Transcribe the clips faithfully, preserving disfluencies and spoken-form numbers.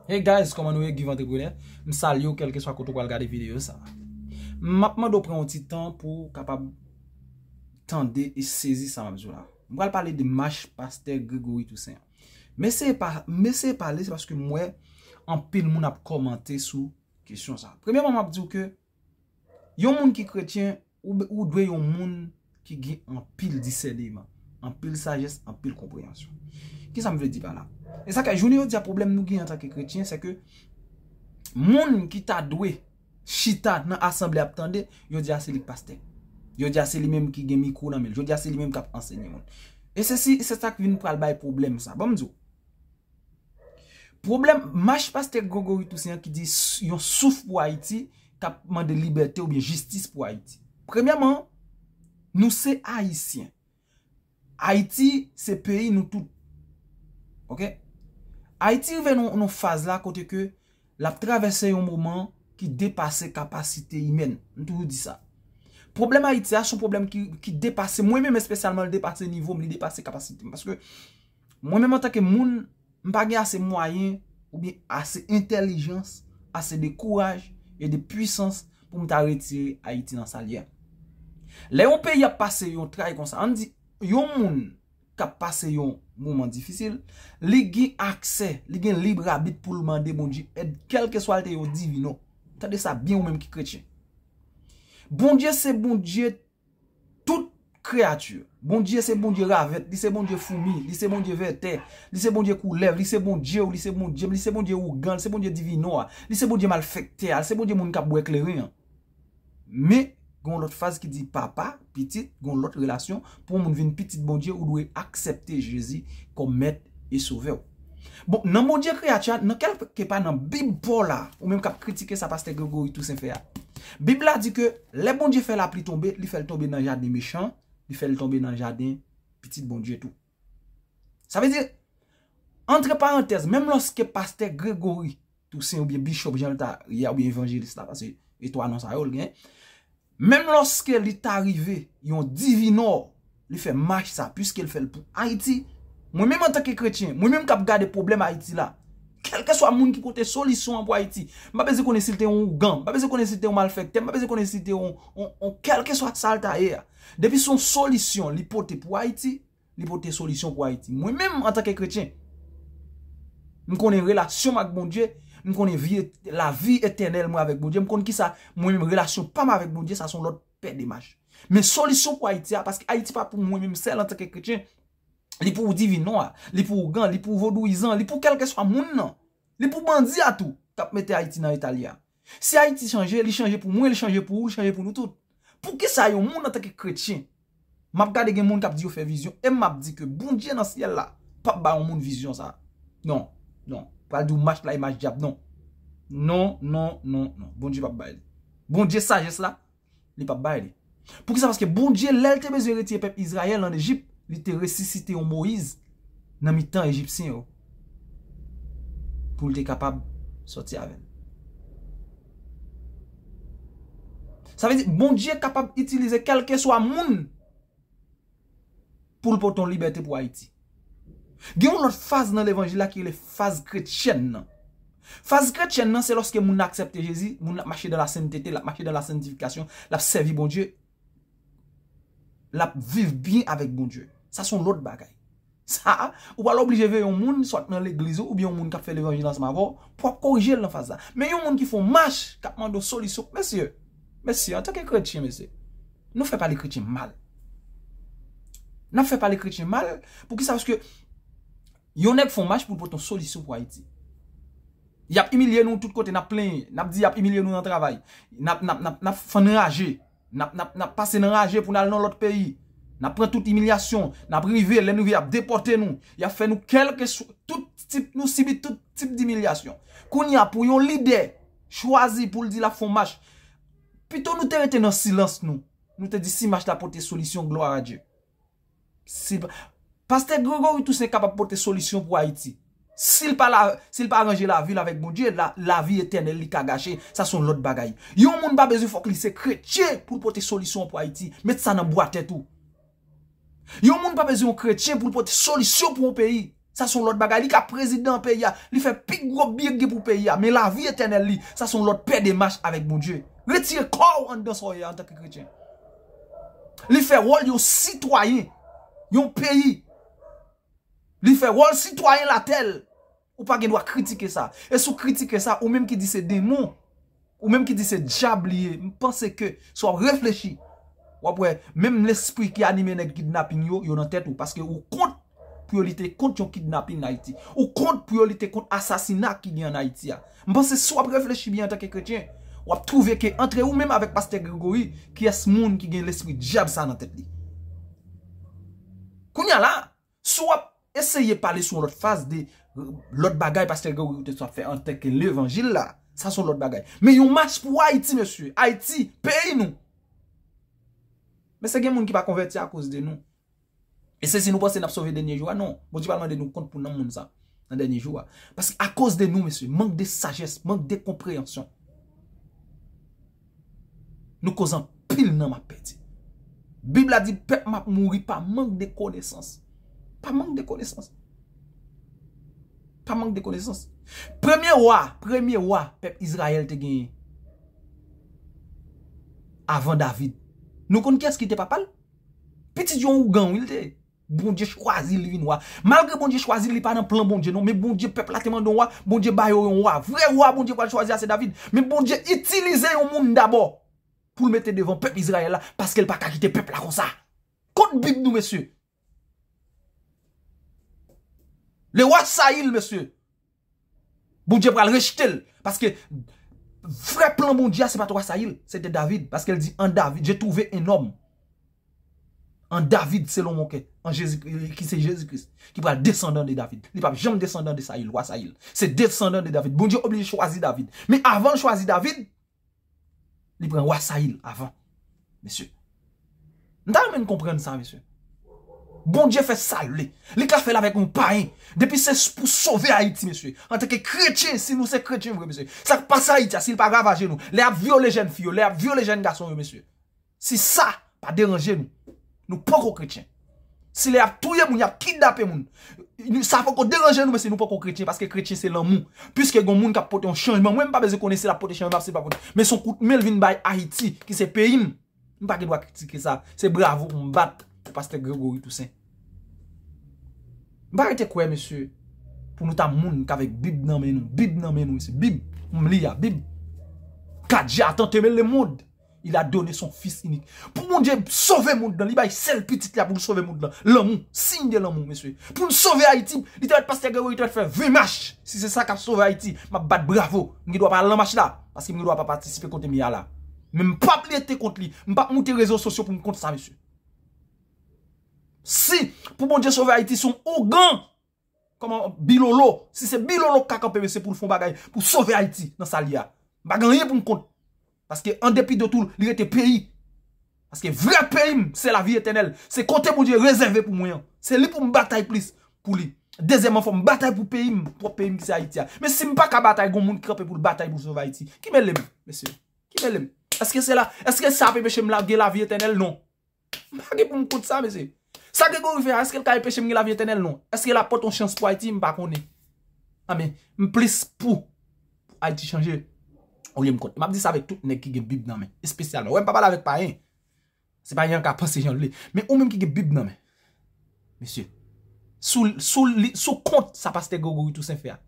Hey guys, kòman nou ye? Give Entrepreneur. M salye w kèlkeswa kote w pral gade videyo sa. M ap mande w pran yon ti tan pou w kapab tande e sezi sa m ap di w la. M pral pale de mach pastè Gregory Toussaint. M eseye pa, m eseye pale, se paske m wè anpil moun ap kòmante sou kesyon sa. Premyèman, m ap di w ke yon moun ki kretyen, ou, ou dwe yon moun ki gen anpil disèneman, anpil sajès, anpil konpreyansyon. Kisa m vle di pa la? E sa k fè jounen jodi a pwoblèm nou gen antanke kretyen, se ke moun ki ta dwe chita nan asanble ap tande, jodi a se li k pastè. Jodi a se li menm ki gen mikwo nan men l. Jodi a se li menm k ap ansenye moun. E se si, se sa k vin pral bay pwoblèm sa. Ban m di w. Pwoblèm mach pastè Gregory Toussaint an ki di s- yon souf pou Ayiti, k ap mande libète oubyen jistis pou Ayiti. Premyèman, nou se Ayisyen. Ayiti se peyi nou tout. Oke? Ayiti rive nan nan faz la kote ke l ap travèse yon moman ki depase kapasite imèn. M toujou di sa. Pwoblèm Ayiti a se yon pwoblèm ki, ki depase mwen menm espesyalman, li depase nivo m, li depase kapasite m. Paske mwen menm antanke moun, m pa gen ase mwayen oubyen ase entèlijans, ase de kouraj e de pwisans pou m ta retire Ayiti nan sa l ye a. Lè yon peyi ap pase yon tray konsa, ann di yon moun k ap pase yon moman difisil, li gen aksè, li gen lib abit pou l mande Bondye èd, kèlkeswa l te ye, yon divino. Tande sa byen, ou menm ki kretyen. Bondye se Bondye tout kreyati. Bondye se Bondye ravèt, li se Bondye foumi, li se Bondye vètè, li se Bondye koulèv, li se Bondye w, li se Bondye m, li se Bondye ougan, li se Bondye divino a, li se Bondye malfektè a, li se Bondye moun k ap bwè kleren an. Men, gen yon lòt faz ki di papa, pitit, gen yon lòt relasyon. Pou yon moun vin pitit Bondye, ou dwe aksepte Jezi kòm mèt e sovè w. Bon, nan Bondye kreyati a, nan kèlkepa nan Bib pa w la, ou menm k ap kritike sa pastè Gregory Toussaint fè a. Bib la di ke lè Bondye fè lapli tonbe, li fè l tonbe nan jaden mechan, li fè l tonbe nan jaden pitit Bondye tou. Sa vle di, antre parantèz, menm lòske pastè Gregory Toussaint oubyen bishop jan l ta ye a, oubyen evanjelis la, paske e twa non sa yo l gen, menm lòske li ta rive yon divinò, li fè mach sa, piske l fè l pou Ayiti, mwen menm antanke kretyen, mwen menm k ap gade pwoblèm Ayiti la, kèlkeswa moun ki pote solisyon an pou Ayiti, m pa bezwen konnen si l te yon ougan, m pa bezwen konnen si l te yon malfektè, m pa bezwen konnen si l te yon, yon, yon kèlkeswa sa l ta ye a. Depi se yon solisyon li pote pou Ayiti, li pote solisyon pou Ayiti. Mwen menm, antanke kretyen, m konnen relasyon m ak Bondye, m konnen vi et- lavi etènèl mwen avèk Bondye, m konn kisa mwen menm relasyon pa m avèk Bondye, sa se yon lòt pè demach. Men solisyon pou Ayiti a, paske Ayiti pa pou mwen menm sèl antanke kretyen, li pou divinò a, li pou ougan, li pou vodouyizan, li pou kèlkeswa moun nan, li pou bandi a tou, k ap mete Ayiti nan eta l ye a. Si Ayiti chanje, li chanje pou mwen, li chanje pou ou, li chanje pou nou tout. Poukisa yon moun antanke kretyen, m ap gade gen moun k ap di yo fè vizyon, e m ap di ke Bondye nan syèl la p ap ba yon moun vizyon sa. Non, non. Pral di w mach la e mach dyab, non. Non, non, non, non. Bondye p ap bay li. Bondye sajès la, li p ap bay li. Poukisa? Paske Bondye, lè l te bezwen retire pèp Izrayèl ann Ejip, li te resisite yon Moyiz nan mitan Ejipsyen yo pou l te kapab sòti avè l. Sa vle di, Bondye kapab itilize kèlkeswa moun pou l pote yon libète pou Ayiti. Gen yon lòt faz nan levanjil la ki rele faz kretyèn nan. Faz kretyèn nan, se lòske moun nan aksepte Jezi, moun nan ap mache dan lasentete, l ap mache dan lasantifikasyon, l ap sèvi Bondye, l ap viv byen avèk Bondye. Sa se yon lòt bagay. Sa, ou pa oblije veye yon moun, swat nan legliz ou, oubyen yon moun k ap fè levanjil ansanm avè w, pou w ap korije l nan faz la. Men yon moun ki fè yon mach, k ap mande w solisyon, mesye, mesye, antanke kretyen, mesye, nou fè pale kretyen mal. N ap fè pale kretyen mal, poukisa? Paske yon nèg fè yon mach pou l pote yon solisyon pou Ayiti. Y ap imilye nou tout kote, n ap plenyen, n ap di y ap imilye nou nan travay, n ap, n ap, n ap, n ap fann raje, n ap, n ap, n ap pase nan raje pou n al nan lòt peyi, n ap pran tout imilyasyon, n ap rive, lè n rive, y ap depòte nou, y ap fè nou kèlkeswa, tout tip, nou sibi tout tip dimilyasyon. Kounye a, pou yon lidè chwazi pou l di l ap fè yon mach, pito nou te rete nan silans nou, nou te di si mach la pote solisyon, glwa a Dye. Si l pa, pastè Gregory Toussaint kapab pote solisyon pou Ayiti. Si l pa la, si l pa ranje lavi l avèk Bondye, la, lavi etènèl li ka gache, sa se yon lòt bagay. Yon moun pa bezwen fòk li se kretyen pou l pote solisyon pou Ayiti. Met sa nan bwa tèt ou. Yon moun pa bezwen yon kretyen pou l pote solisyon pou yon peyi. Sa se yon lòt bagay. Li ka prezidan peyi a. Li fè pi gwo byen gen pou peyi a. Men lavi etènèl li, sa se yon lòt pè demach avèk Bondye. Retire kò w anndan sa w ye antanke kretyen. Li fè wòl yon sitwayen yon peyi. Li fè wòl sitwayen latè. Ou pa gen dwa kritike sa. E si w kritike sa, ou menm ki di se demon, ou menm ki di se dyab li ye, m panse ke si w ap reflechi, w ap wè, menm lespri ki anime nèg kidnaping yo, yo nan tèt ou, paske ou kont pou yo lite kont yon kidnaping Ayiti. Ou kont pou yo lite kont asasina ki gen ann Ayiti a. M panse si w ap reflechi byen antanke kretyen, w ap twouve ke antre ou menm avèk pastè Gregory, kiyès moun ki gen lespri dyab sa nan tèt li? Kounye a la, si w ap eseye pale sou yon lòt faz de, euh, lòt bagay pastè Gregory te sot fè antanke levanjil la, sa se yon lòt bagay. Men yon mach pou Ayiti, mesye. Ayiti, peyi nou. Men se gen moun ki pa konvèti akoz de nou. E se si nou panse n ap sove dènye jou a, non. Bondye pral mande nou kont pou nanm moun sa nan dènye jou a. Paske akoz de nou, mesye, mank de sajès, mank de konpreyansyon. Nou koz anpil nanm ap pèdi. Bib la di pèp m ap mouri pa mank de konesans. Pa mank de konesans. Pa mank de konesans. Premye wa, premye wa pèp Izrayèl te genyen avan David. Nou konn kiyès ki te papa l? Pitit yon ougan, wi, l te ye. Bondye chwazi l vin wa. Malgre Bondye chwazi l, li pa nan plan Bondye, non. Men Bondye, pèp la te mande yon wa. Bondye ba yo yon wa. Vrè wa Bondye pral chwazi a, se David. Men Bondye itilize yon moun dabò pou l mete devan pèp Izrayèl la, paske l pa ka kite pèp la konsa. Kot Bib nou, mesye? Le wa Sayil, mesye. Bondye pral rejte l. Paske vrè plan Bondye a, se pa t wa Sayil, se te David. Paske l di, en David, j'ai trouvé un homme en David selon mon cœur, en Jésus, ki se Jezi Kris, ki pral desandan de David. Li p ap janm desandan de Sayil, wa Sayil. Se desandan de David. Bondye oblije chwazi David. Men avan l chwazi David, li pran wa Sayil avan. Mesye. M ta renmen n konprann sa, mesye. Bondye fè sa l vle. Li ka fè l avèk yon payen. Depi se pou sove Ayiti, mesye. Antanke kretyen, si nou se kretyen vre, mesye. Sa k pase Ayiti a, si l pa ravaje nou, lè y ap vyole jèn fi yo, lè y ap vyole jèn gason yo, mesye. Si sa pa deranje nou, nou poko kretyen. Si lè y ap touye moun, y ap kidnape moun, sa poko deranje nou, mesye, nou poko kretyen, paske kretyen se lanmou. Piske gen moun k ap pote yon chanjman, mwen m pa bezwen konnen si l ap pote chanjman, si l pa pote. Men se yon kout men l vin bay Ayiti, ki se peyi m. M pa gen dwa kritike sa. Se bravo pou m bat pou pastè Gregory Toussaint. M pa rete kwè, mesye, pou nou ta moun k avèk Bib nan men nou. Bib nan men nou, mesye. Bib. M li a, Bib. Car Dieu a tant aimé le monde, il a donné son Fils unique. Pou Bondye sove mond lan, li bay sèl pitit li a pou l sove mond lan. Lanmou, siy de lanmou, mesye. Pou l sove Ayiti, li te mèt pastè Gregory te mèt fè ven mach. Si se sa k ap sove Ayiti, m ap bat bravo. M gen dwa pa al nan mach la, paske m gen dwa pa patisipe kote m ye a la. Men m p ap lite kont li. M p ap moute rezo sosyo pou m kont sa, mesye. Si pou Bondye sove Ayiti, se yon ougan, kòman, Bilolo, si se Bilolo k ka kanpe, mesye, pou l fè yon bagay pou sove Ayiti nan sa l ye a, m pa gen anyen pou m kont. Paske an depi de tou, li rete peyi. Paske vrè peyi m, se lavi etènèl. Se kote Bondye rezève pou mwen an. Se li pou m batay plis pou li. Dezyèmman, fò m batay pou peyi m, pwòp peyi m ki se Ayiti a. Men si m pa ka batay, gon moun ki kanpe pou l batay pou l sove Ayiti. Ki mele m, mesye? Ki mele m? Èske se la, èske sa ap enpeche m la gen lavi etènèl? Non. M pa gen pou m kont sa, mesye. Sa Gregory fè a, èske l ka enpeche m gen lavi etènèl? Non. Èske l ap pote yon chans pou Ayiti? M pa konnen. Anben, m plis pou, pou Ayiti chanje olye m kont. M ap di sa avèk tout nèg ki gen Bib nan men, espesyalman. Wè, m pa pale avèk payen. Se payen an ka panse jan l vle. Men ou menm ki gen Bib nan men, mesye, sou, sou, li, sou kont sa pastè Gregory Toussaint fè a,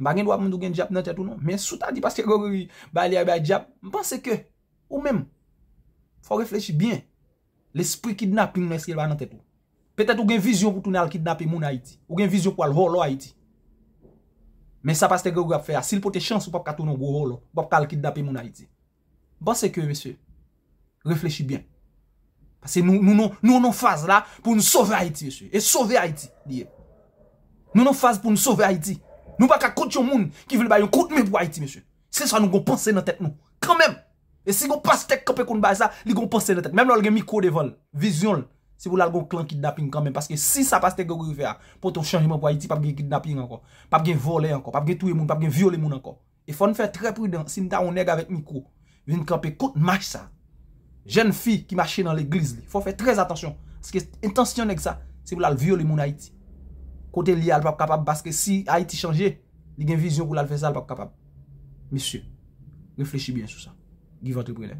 m pa gen dwa pou m di w gen dyab nan tèt ou non. Men si w ta di pastè Gregory bay li a bay dyab, m panse ke ou menm, fò w reflechi byen. Lespri kidnaping nan, èske l pa nan tèt ou? Petèt ou gen vizyon pou tounen al kidnape moun Ayiti. Ou gen vizyon pou al vòlò Ayiti. Men sa pastè Gregory ap fè a, si l pote chans, ou p ap ka tounen yon gwo vòlò. Ou p ap ka al kidnape moun Ayiti. M panse ke, mesye, reflechi byen. Paske nou, nou, nou, nou nan faz la pou nou sove Ayiti, mesye. E sove Ayiti, li ye. Nou nan faz pou nou sove Ayiti. Nou pa ka kont yon moun ki vle bay yon kout men pou Ayiti, mesye. Se sa nou gon panse nan tèt nou. Kanmenm. E si gon pastè k kanpe konn bay sa, li gon panse nan tèt. Menm lè l gen mikwo devan l, vizyon l, se pou l al gon klan kidnaping kanmenm. Paske si sa pastè Gregory fè a pote yon chanjman pou Ayiti, p ap gen kidnaping ankò. P ap gen vòlè ankò. P ap gen touye moun, p ap gen vyole moun ankò. E fò n fè trè pridan si n ta wè yon nèg avèk mikwo vin kanpe kont mach sa. Jèn fi ki mache nan legliz li. Fò w fè trè atansyon. Paske entansyon nèg sa, se pou l al vyole moun Ayiti. Kote l ye a, l p ap kapab, paske si Ayiti chanje, li gen vizyon pou l al fè sa, l p ap kapab. Mesye, reflechi byen sou sa. Give Entrepreneur.